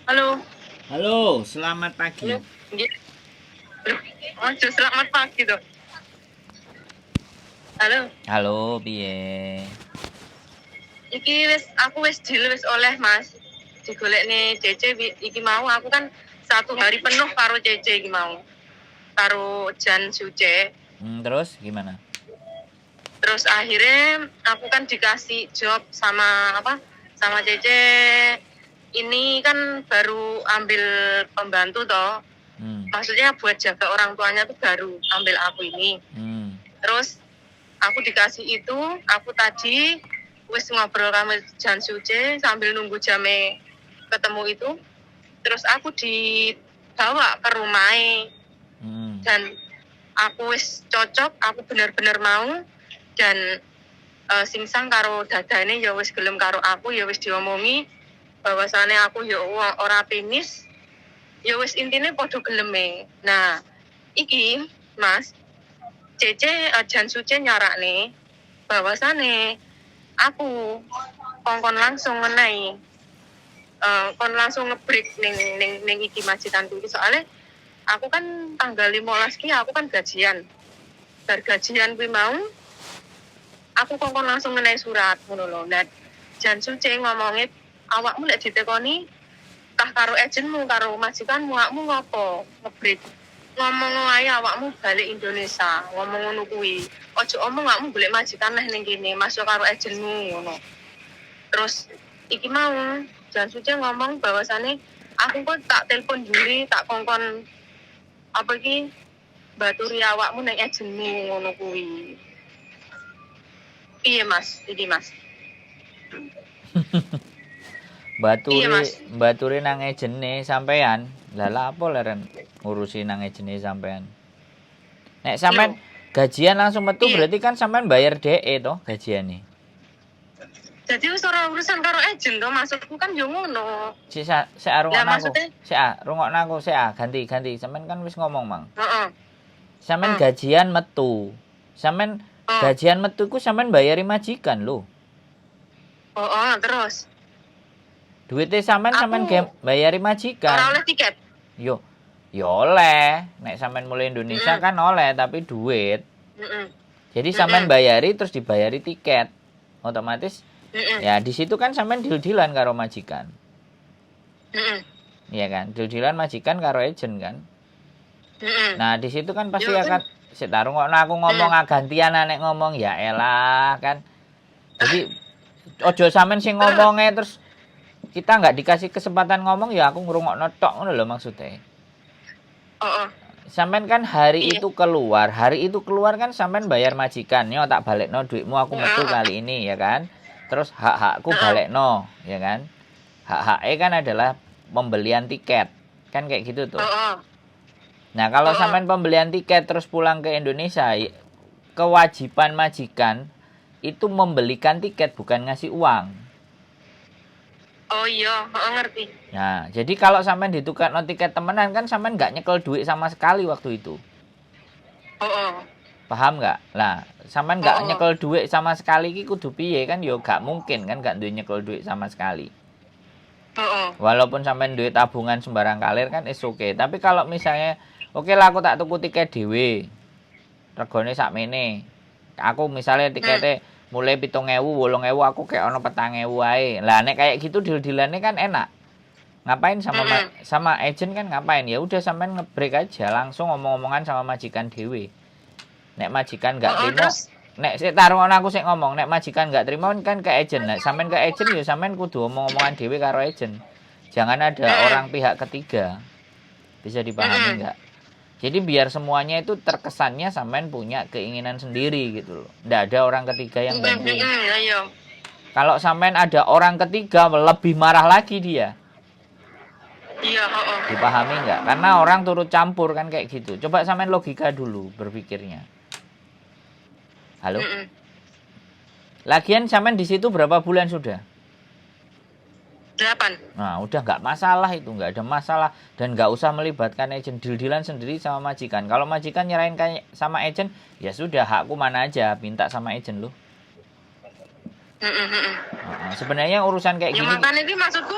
Halo. Halo, selamat pagi. Halo. Nggih. Loh, ojo selamat pagi toh. Halo. Halo, piye? Iki wis, aku wis deal, wis oleh, Mas. Digolekne Cece iki mau aku kan satu hari penuh karo Cece iki mau. Karo Jan Suce. Terus gimana? Terus akhirnya aku kan dikasih job sama apa? Sama Cece ini kan baru ambil pembantu toh. Maksudnya buat jaga orang tuanya tuh baru ambil aku ini. Terus aku dikasih itu, aku tadi wis ngobrol sama Jan Suce sambil nunggu jame ketemu itu. Terus aku dibawa ke rumahnya dan aku wis cocok, aku bener-bener mau dan singsang karo dadane ya wis gelem karo aku, ya wis diomongi bahwasannya aku ya ora penis, ya wis intine padha geleme. Nah, iki, Mas, Cece, Jan Suce nyarakne bahwasane aku kongkon langsung ngenai kon langsung ngebreak ning ning ning iki majikanku iki, soalnya aku kan tanggal 15 ki aku kan gajian, bar gajian kuwi mau aku kongkon langsung ngenai surat ngono lho. Nah, Jan Suce ngomongnya awakmu nek ditekoni kah karo agenmu, karo majikanmu, awakmu ngopo ngebreak, ngomong ae awakmu balik Indonesia, ngomong ngono kuwi, ojo omong awakmu golek majikan neh ning kene, masuk karo agenmu ngono. Terus iki mau Jan Suce ngomong bahwasannya aku kok tak telepon Yuri, tak kongkon apa iki baturi awakmu ning agenmu ngono kuwi. Piye, Mas, iki, Mas? Baturi. Iya, Mas. Baturi nang ejene sampean. Lah, lah apa leren ngurusi nang ejene sampean? Nek sampean gajian langsung metu berarti kan sampean bayar DE toh gajiane. Jadi wis ora urusan karo agent to, maksudku kan yo ngono. Si sa, sik ah, Lah, rungokno aku. Maksudnya? Sik ah, rungokno aku sik ah, ganti ganti. Sampean kan wis ngomong mang. Sampean gajian metu. Sampean gajian metu ku sampean bayari majikan lho. Oh, terus Duitnya sampean sampean Aku bayari majikan. Ora oleh tiket. Yo, yo oleh. Nek sampean mulai Indonesia kan oleh, tapi duit. Jadi sampean bayari terus dibayari tiket. Otomatis ya di situ kan sampean deal-dealan karo majikan. Iya kan? Deal-dealan majikan karo agent kan. Nah, di situ kan pasti Yo, kan. Akan sik ta, rungokno aku ngomong ah, gantian ah, nek ngomong ya elah kan. Jadi ojo sampean sing ngomongnya terus kita nggak dikasih kesempatan ngomong, ya aku ngrungokno tok ngono lho maksudnya. Oh. Sampean kan hari itu keluar, hari itu keluar kan sampean bayar majikan, yo tak balikno duitmu, aku metu kali ini, ya kan. Terus hak-hakku balikno, ya kan. Hak-haknya kan adalah pembelian tiket. Kan kayak gitu tuh. Nah, kalau sampean pembelian tiket terus pulang ke Indonesia, kewajiban majikan itu membelikan tiket, bukan ngasih uang. Oh iya, heeh, ngerti. Nah, jadi kalau sampean ditukarno tiket temenan kan sampean nggak nyekel duit sama sekali waktu itu. Oh. Paham nggak? Lah, sampean nggak Oh. nyekel duit sama sekali iki kudu piye kan yo gak mungkin kan nggak duwe nyekel duit sama sekali. Oh. Walaupun sampean duit tabungan sembarang kalir kan is oke. Tapi kalau misalnya oke lah, aku tak tuku tiket dhewe. Regane sakmene. Aku misalnya tiketnya mulai 7.000, 8.000, aku kayak ono 4.000 ae. Lah, nek kayak gitu deal-dealannya kan enak. Ngapain sama sama agent kan ngapain? Ya udah, sampean ngebreak aja langsung ngomong-ngomongan sama majikan dhewe. Nek majikan nggak Oh, terima, terus nek sik taruh aku sik ngomong, nek majikan nggak terima kan ke agent. Nek sampean ke agent ya sampean kudu omong-omongan dhewe karo agent. Jangan ada orang pihak ketiga. Bisa dipahami nggak? Jadi biar semuanya itu terkesannya sampean punya keinginan sendiri gitu loh. Nggak ada orang ketiga yang bantuin. Iya. Kalau sampean ada orang ketiga lebih marah lagi dia. Iya, heeh. Dipahami nggak? Karena orang turut campur kan kayak gitu. Coba sampean logika dulu berpikirnya. Halo? Lagian sampean di situ berapa bulan sudah? 8. Nah, udah nggak masalah itu, nggak ada masalah dan nggak usah melibatkan agent, deal-dealan sendiri sama majikan. Kalau majikan nyerahin kayak sama agent, ya sudah, hakku mana aja, minta sama agent lu. Nah, sebenarnya urusan kayak Ya gini. Makanya ini maksudku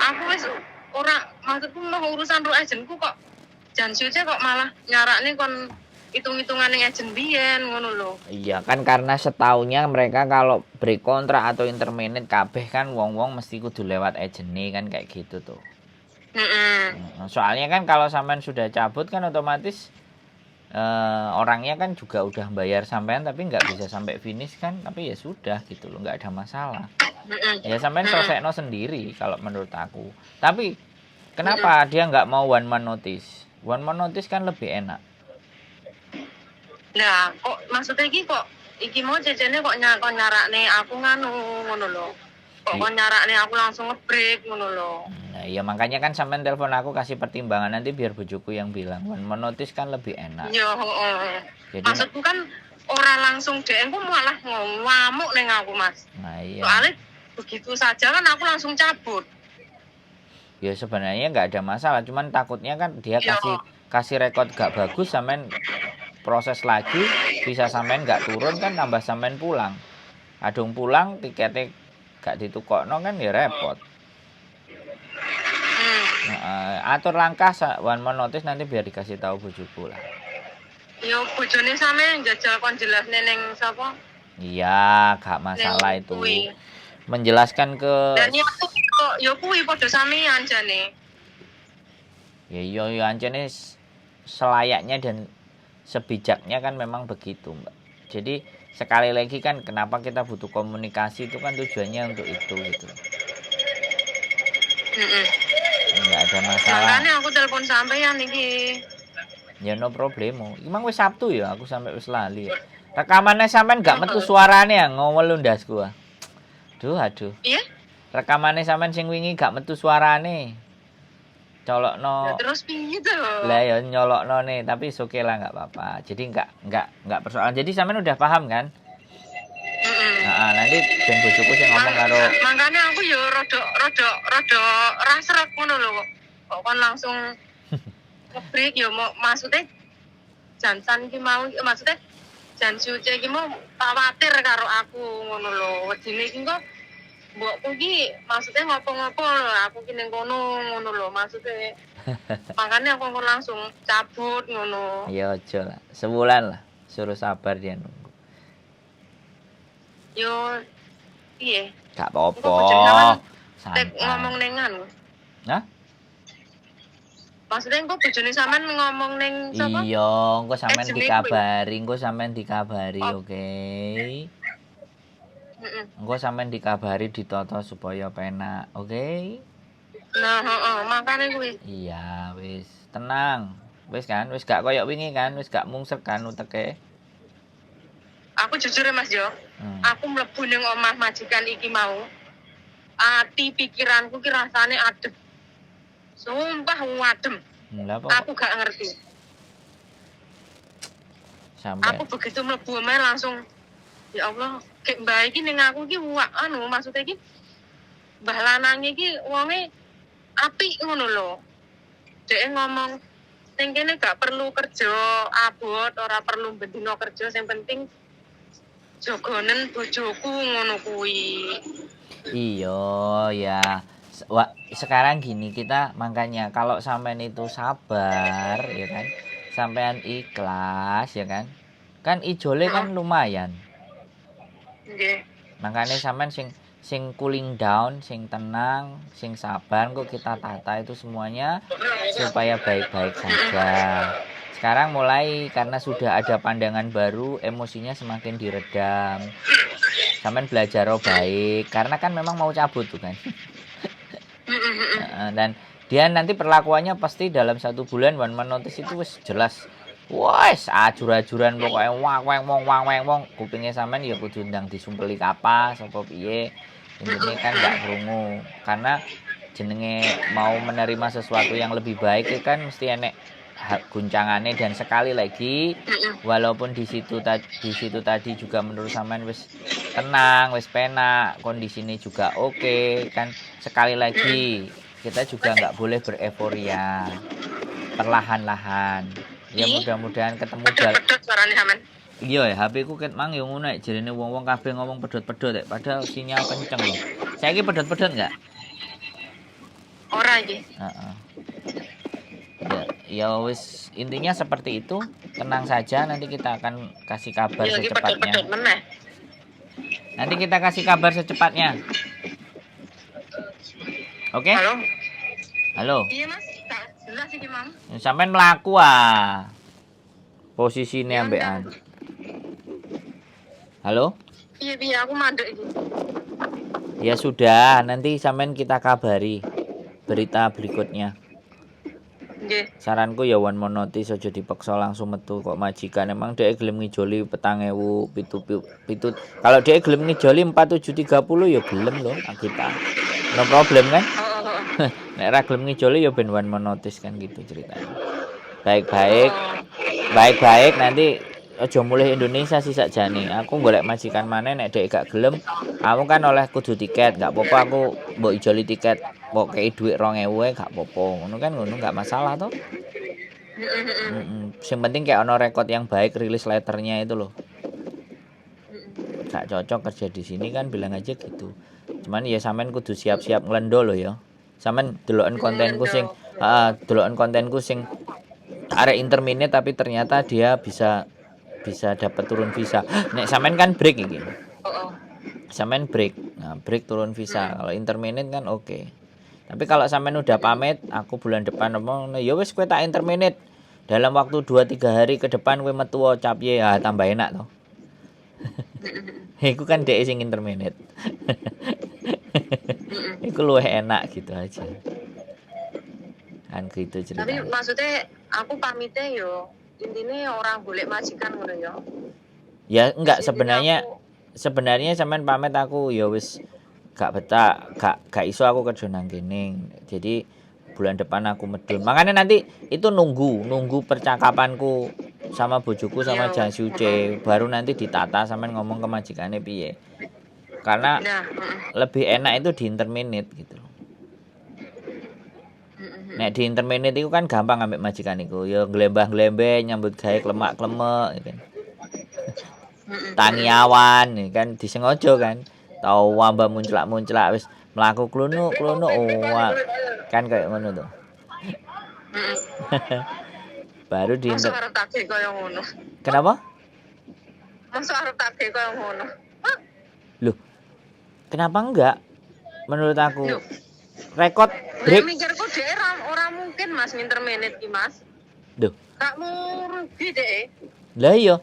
aku wis Ora, maksudku mau urusan ro agentku kok Jan Suce kok malah nyarakne kon hitung-hitungan yang agent biyen ngono lho. Iya kan, karena setaunya mereka kalau break kontrak atau interminate kabeh kan wong-wong mesti kudu lewat agent kan, kayak gitu tuh. Soalnya kan kalau sampean sudah cabut kan otomatis orangnya kan juga udah bayar sampean, tapi nggak bisa sampai finish kan, tapi ya sudah gitu loh, nggak ada masalah. Ya sampean selesaikan sendiri kalau menurut aku. Tapi kenapa dia nggak mau one month notice? One month notice kan lebih enak. Nah, kok maksudnya iki kok iki mau cecene kok kok nyarakne aku nganu ngono lho. Kok kok nyarakne aku langsung ngebreak ngono lho. Nah, ya makanya kan sampean telepon aku, kasih pertimbangan, nanti biar bojoku yang bilang. One month notice kan lebih enak. Yo, heeh. Jadi Maksudku kan ora langsung DM ku malah ngamuk ning aku, Mas. Nah iya. Soalnya begitu saja kan aku langsung cabut. Ya sebenarnya nggak ada masalah, cuman takutnya kan dia kasih kasih record gak bagus, sampean proses lagi, bisa sampean nggak turun kan, tambah sampean pulang. Adung pulang tiketnya gak ditukokno kan ya repot. Nah, atur langkah one month notice, nanti biar dikasih tahu bojoku lah. Yo bojone sampean njajal kon jelasne ning sapa? Iya, gak masalah Ning itu. kuwi. Menjelaskan ke Dan ya aku yo yo kuwi padha sampean jane. Ya iya ya, ancene selayaknya dan sebijaknya kan memang begitu, Mbak. Jadi sekali lagi kan kenapa kita butuh komunikasi itu kan tujuannya untuk itu gitu. Nggak ada masalah. Makanya aku telepon sampean iki. Ya no problemo. Emang wis Sabtu ya, aku sampai wis lali ya. Rekamannya sampean gak metu suarane ya, ngowel ndasku ah. Aduh, aduh. Iya? Rekamannya sampean sing wingi gak metu suarane. Colokno. Ya, terus piye to? Lah ya nyolokno nih, tapi oke lah, nggak apa-apa. Jadi nggak persoalan. Jadi sampean udah paham kan? Heeh. Nah, nanti ben bojoku sing ngomong karo Makanya aku yo rodok rodok rodok rasrek ngono lho kok. Kok kon langsung ngebreak yo mau, maksudnya Jansan ki mau, maksudnya Jan Suce ki mau khawatir karo aku ngono lho. Wedine iki kok mbokku ki maksudnya ngopo-ngopo lho aku ki ning kono ngono lho maksudnya. Makanya aku kok langsung cabut ngono. Ya aja lah. Sebulan lah. Suruh sabar dia nunggu. Yo piye? Gak apa-apa. Engko bojone sampean tek Santai. ngomong ning anu. Hah? Maksudnya engko bojone sampean ngomong ning sapa? Iya, engko sampean Agent kuwi. dikabari, engko sampean dikabari, Oh. oke. Heeh. Engko sampean dikabari, ditoto supaya penak, oke? Nah, heeh, makane kuwi. Iya, wis, tenang. Wis kan, wis gak koyok wingi kan, wis gak mungsek kan uteke. Aku jujur ya, Mas, yo, aku mlebu ning omah majikan iki mau. Ati pikiranku ki rasane adem. Sumpah adem. Lah apa Aku gak ngerti. sampai Aku begitu mlebu omahe langsung ya Allah, kayak mbah iki ning aku ki wak anu, maksudnya iki mbah lanang iki wonge apik ngono lho. Dhek ngomong ning kene gak perlu kerja abot, ora perlu bendino kerja, sing penting jogonen bojoku ngono kuwi. Iya ya. Sekarang gini kita, makanya kalau sampean itu sabar ya kan, sampean ikhlas ya kan, kan ijole kan lumayan. Nggih. Makanya sampean sing sing cooling down, sing tenang, sing sabar kok, kita tata itu semuanya supaya baik-baik saja. Sekarang mulai karena sudah ada pandangan baru, emosinya semakin diredam. Sampean belajar oh baik, karena kan memang mau cabut tuh kan. Heeh, dan dia nanti perlakuannya pasti dalam satu bulan one month notice itu wis jelas. Wes ajur-ajuran pokoknya, wang weng wong wang weng wong, kupingnya sampean ya kudu ndang disumpeli kapas apa piye. Intine kan nggak krungu karena jenenge mau menerima sesuatu yang lebih baik itu kan mesti enek guncangane. Dan sekali lagi walaupun di situ tadi juga menurut sampean wis tenang, wis penak, kondisinya juga oke kan, sekali lagi kita juga nggak boleh bereforia, perlahan-lahan ya. Ih. Mudah-mudahan ketemu jalan. Pedot-pedot suarane sampean. Iya ya, HP ku ket mang yo ngono nek jarene wong-wong kabeh ngomong pedot-pedot ya, padahal sinyal kenceng loh. Saiki pedot-pedot enggak? Ora iki. Heeh. Ya, ya wis, intinya seperti itu. Tenang saja, nanti kita akan kasih kabar Iya, iki secepatnya. pedhot-pedhot meneh. Nanti kita kasih kabar secepatnya. Oke? Halo. Halo. Iya, Mas, gak jelas iki, Mam. Sampean mlaku ah. Posisine Ya, ambekan. ndang. Halo? Iya, piye, aku mandek iki. Ya sudah, nanti sampean kita kabari berita berikutnya. Nggih. Saranku ya one month notice, aja dipaksa langsung metu kok majikan. Emang dia gelem ngijoli 4000 pitu pitu. Kalau dia gelem ngijoli 4730 ya gelem loh kita. No problem kan? Oh. Nek ra gelem ngijoli ya ben one month notice kan gitu ceritanya. Baik-baik, Oh. baik-baik, nanti aja mulih Indonesia sih sakjane. Aku golek majikan maneh, nek dhek gak gelem, kamu kan oleh kudu tiket, gak apa-apa aku mbok ijoli tiket, mbok kei dhuwit 2000 ae gak apa-apa. Ngono kan, ngono gak masalah toh. Heeh. Sing penting kayak ono record yang baik, release letternya itu loh. Gak cocok kerja di sini kan bilang aja gitu. Cuman ya sampean kudu siap-siap nglendo loh ya. Sampean deloken kontenku sing, heeh, deloken kontenku sing arek interminate tapi ternyata dia bisa bisa dapat turun visa. Nek sampean kan break iki. Heeh. Sampean break. Nah, break turun visa. Kalau interminate kan oke. Tapi kalau sampean udah pamit, aku bulan depan ngomong, ya wis kowe tak interminate. Dalam waktu 2 3 hari ke depan kowe metu cap ya tambah enak toh. Iku kan dhek sing interminate. Iku luwih enak gitu aja. Kan gitu Tapi ceritanya. maksudnya aku pamitnya yo intinya orang golek majikan ngono yo. Ya enggak, Intinya sebenarnya aku- sebenarnya sampean pamit aku ya wis gak betah, gak gak iso aku kerja nang kene. Jadi bulan depan aku medun. Makanya nanti itu nunggu, nunggu percakapanku sama bojoku sama Iya. Jang Suce, baru nanti ditata sampean ngomong ke majikannya piye. Karena Nah, heeh. lebih enak itu di interminate gitu loh. Heeh. Nek di interminate itu kan gampang ambek majikan iku. Ya glembah-glembeh nyambut gawe klemak-klemek ya kan. Tangi awan ya kan disengaja kan. Tau wamba munclak-munclak wis mlaku klunuk-klunuk, oh, kan kayak ngono tuh. Baru di Masa inter... arep tak kaya ngono. Kenapa? Masa arep tak kaya ngono. Loh. Kenapa enggak? Menurut aku Loh. rekod Nek break. mikirku dhek ora mungkin, Mas, nginterminate ki, Mas. Duh. Gak mau rugi dhek. Lah iya.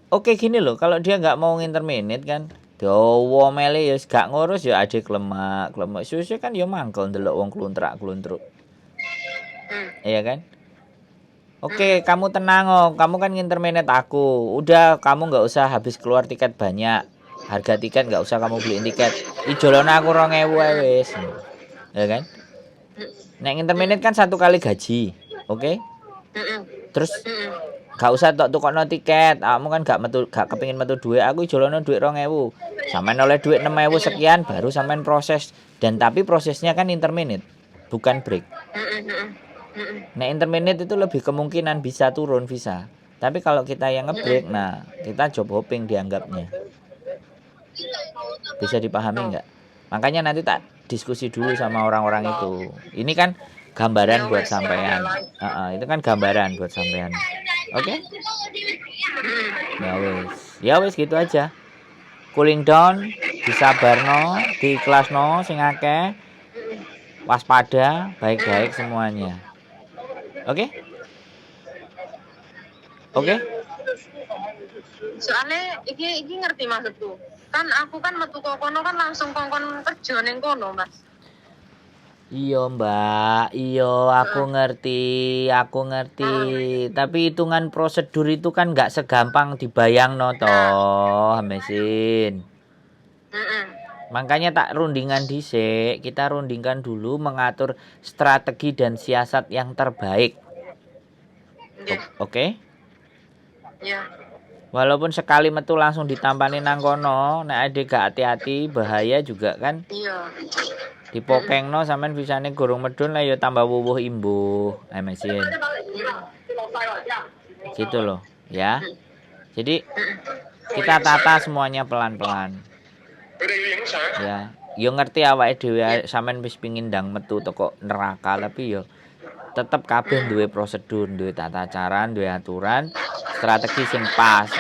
Oke gini loh, kalau dia nggak mau nginterminate kan dawa mele ya gak ngurus ya ade klemak, klemek susu kan ya mangkel ndelok wong kluntrak-kluntruk. Iya kan? Oke, kamu tenang oh, kamu kan nginterminate aku. Udah, kamu nggak usah habis keluar tiket banyak. Harga tiket nggak usah kamu beliin tiket. Ijolono aku 2000 ae wis. Ya kan? Nek nginterminate kan satu kali gaji. Oke? Heeh. Terus Heeh. gak usah tok tukokno tiket. Kamu kan gak metu, gak kepengin metu duit, aku ijolono duit 2000. Sampean oleh duit 6000 sekian baru sampean proses, dan tapi prosesnya kan interminate, bukan break. Heeh. Heeh. Heeh. Nah, interminate itu lebih kemungkinan bisa turun visa. Tapi kalau kita yang ngebreak, nah kita job hopping dianggapnya. Bisa dipahami nggak? Makanya nanti tak diskusi dulu sama orang-orang itu. Ini kan gambaran buat sampean. Heeh, itu kan gambaran buat sampean. Oke? Ya wis. Ya wis gitu aja. Cooling down, disabarno, diikhlasno sing akeh. Waspada, baik-baik semuanya. Oke? Oke? Soalnya iki iki ngerti maksudku. Kan aku kan metu kok kono kan langsung kongkon kerja ning kono, Mas. Iya Mbak, iya aku ngerti, aku ngerti. Tapi hitungan prosedur itu kan nggak segampang dibayangno toh, mesin. Heeh. Makanya tak rundingan dhisik, kita rundingkan dulu mengatur strategi dan siasat yang terbaik. Nggih. Oke? Iya. Walaupun sekali metu langsung ditampani nang kono, nek ade gak hati-hati bahaya juga kan. Iya. Dipokengno sampean visane gorong medun lah ya tambah wuwuh imbuh, mesin. Gitu loh, ya. Jadi kita tata semuanya pelan-pelan. Ya. Yo ngerti awake dhewe sampean wis pingin ndang metu teko neraka, tapi yo tetep kabeh duwe prosedur, duwe tata cara, duwe aturan, strategi sing pas.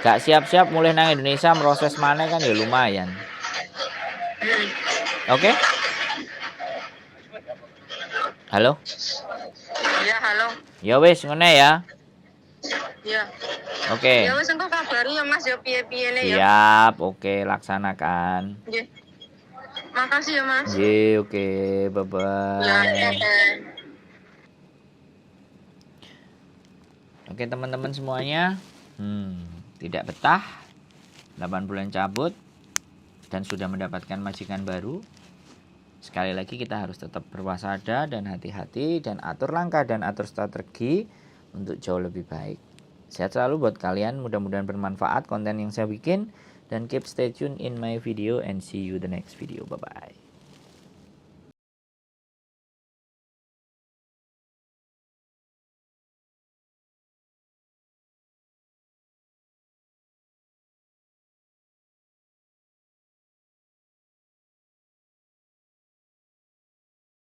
Gak siap-siap mulih nang Indonesia proses maneh kan ya lumayan. Oke? Halo? Ya, halo. Ya wis ngene ya. Ya. Oke. Ya wis, engko kabari ya, Mas, ya piye-piye ya. Siap, oke, laksanakan. Nggih. Makasih ya, Mas. Nggih, oke, Ya, bye-bye. Dadah. Oke, teman-teman semuanya. Tidak betah. 8 bulan cabut dan sudah mendapatkan majikan baru. Sekali lagi kita harus tetap berwaspada dan hati-hati dan atur langkah dan atur strategi untuk jauh lebih baik. Sehat selalu buat kalian, mudah-mudahan bermanfaat konten yang saya bikin dan keep stay tune in my video and see you the next video. Bye bye.